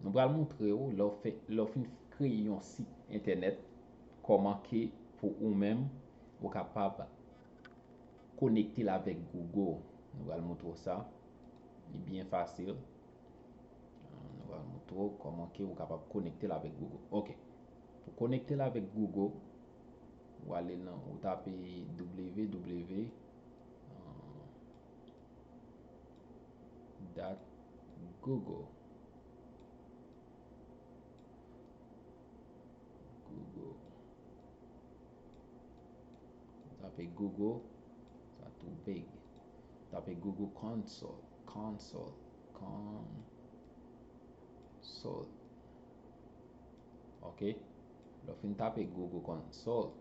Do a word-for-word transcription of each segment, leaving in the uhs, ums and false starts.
Nou pral montre w lè w fè, lè w fin kreye yon sit entènèt, kòman ke pou ou menm ou kapab konekte l avèk Google. Nou pral montre w sa. Li byen fasil. Nou pral montre w kòman ke ou kapab konekte l avèk Google. Ok. Pou konekte l avèk Google, ou ale nan, ou tape www dot google. Google. Tape Google, sa tou big. Tape Google Console, Console, Console. Ok. Lè w fin tape Google Console,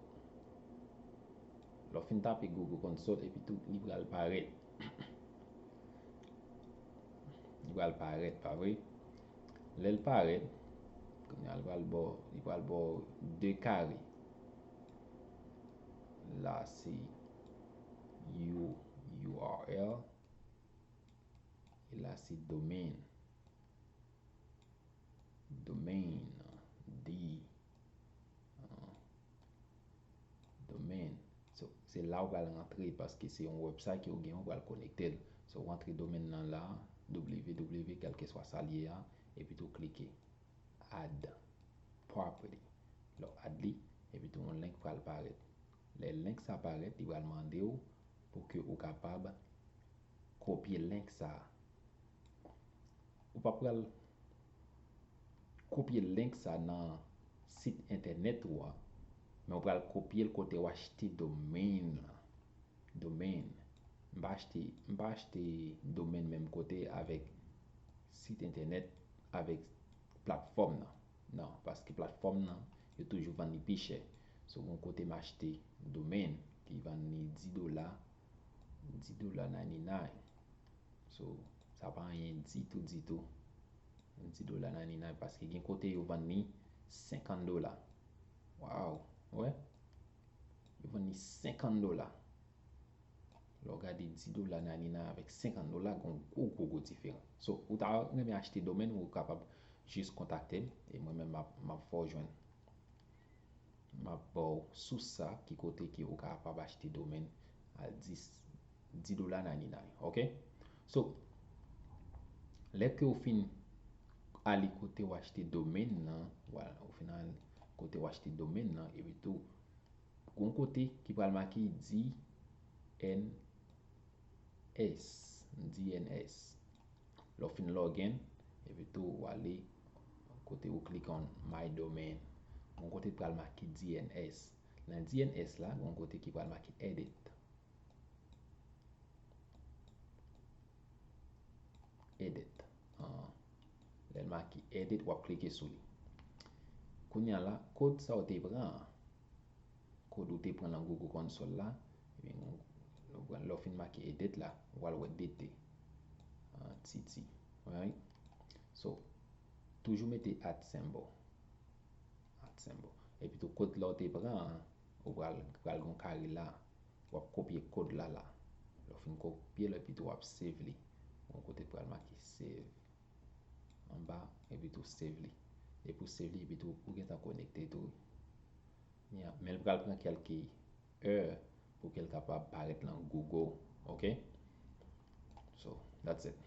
lè w fin tape Google Console, epi tou, li pral parèt. Li pral parèt, pa vre? Lè l parèt, kounye a, li pral ba w, li pral ba w de kare. La, se U, U R L. E la, se domain. Domain. D, ah, domain. So, se la ou pral rantre paske se yon website ke ou gen, ou pral konekte l. So, ou rantre domain nan la, www, kèlkeswa sa l ye a, epi tou klike add property. Lè w add li, epi tou yon link pral parèt. Lè link sa parèt, li pral mande w pou ke ou kapab kopye link sa. Ou pa pral kopye link sa nan sit entènèt ou a, men ou pral kopye l kote w achte domain la. Domain. M pa achte, m pa achte domain menm kote avèk sit entènèt, avèk platfòm nan. Non, paske platfòm nan, yo toujou vann li pi chè. So, gon kote m achte domain ki vann li dis dola, dis dola ninety-nine. So, sa pa anyen ditou, ditou. Dis dola ninety-nine, paske gen kote yo vann li senkant dola. Waw, wè. Yo vann li senkant dola. Lè w gade dis dola ninety-nine avèk senkant dola, gon gwo, gwo, gwo diferans. So, ou ta renmen achte domain, ou kapab jis kontakte m, e mwen menm m ap, m ap fè w jwenn. M ap ba w sous sa, ki kote ke ou kapab achte domain a dis, dis dola ninety-nine, ok? So, lè ke ou fin ale kote w achte domain nan, vwala, ou fin ale kote w achte domain nan, epi tou, gon kote ki pral make D N S, D N S. Lè w fin login, epi tou w ale kote ou click on My Domain. Gon kote pral make D N S. Nan D N S la, gon kote ki pral make Edit. Edit. Ah. Lè l make Edit, w ap klike sou li. Kounye a la, kòd sa w te pran an, kòd ou te pran nan Google Console la, ebyen, lè w fin make Edit la, ou pral wè D T. Ah, T T. Alright? So, toujou mete at symbol. At symbol. Epi tou kòd la w te pran an, ou pral, pral gon kare la. W ap kopye kòd la la. Lè w fin kopye l, epi tou w ap save li. Gon kote pral make save. Anba, epi tou save li. Depi w save li, epi tou ou gentan konekte tou. Ya, men l pral pran kèlke è pou ke l kapab parèt nan Google. Ok? So, that's it.